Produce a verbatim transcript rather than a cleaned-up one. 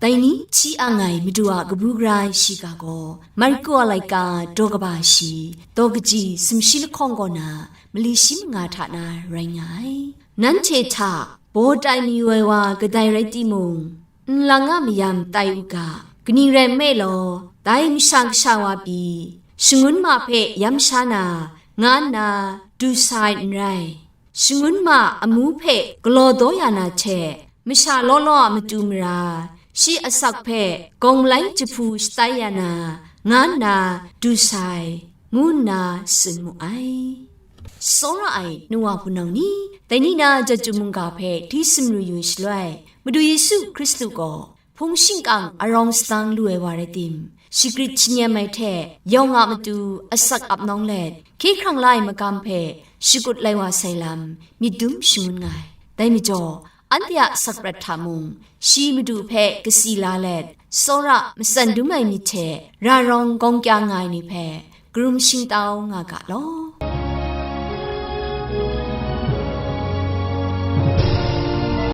Dai ni hti ang ai Madu a kabu gara ai shiga gaw, Marku a laika daw kaba shi, daw kaji sumshi lahkawng kaw na mali shi manga hta na rai nga ai. Nanhte hta baw tai mayu ai wa kadai rai timung, nlang a mayam tai u ga, kaning rai nme law, dai Masha Kasha wa pyi, shangun ma hpe yam sha na, nga nna du sa ai n rai. Shangun ma amu hpe galaw daw ya na hte, masha law law a matu mara, shi asak hpe gawng malai jahpu shatai ya na, nga nna du sai, ngu nna tsun mu ai. Tsawra ai nu wa hpunau ni, dai ni na Jahtum mungga hpe hti sumru yu shaloi, Madu Yesu Hkristu gaw hpung shingkang arawng sadang lu ai wa rai tim, shagrit shanyem ai hte yawng a matu asak ap nawng let, hkye hkrang la ai magam hpe shakut lai wa sai lam, myit dum shangun nga ai. Dai majaw, anhte a asak prat hta mung, shi Madu hpe kasi la let, tsawra matsan dum ai myit hte ra rawng gawng kya nga ai ni hpe, karum shingtau nga ga law.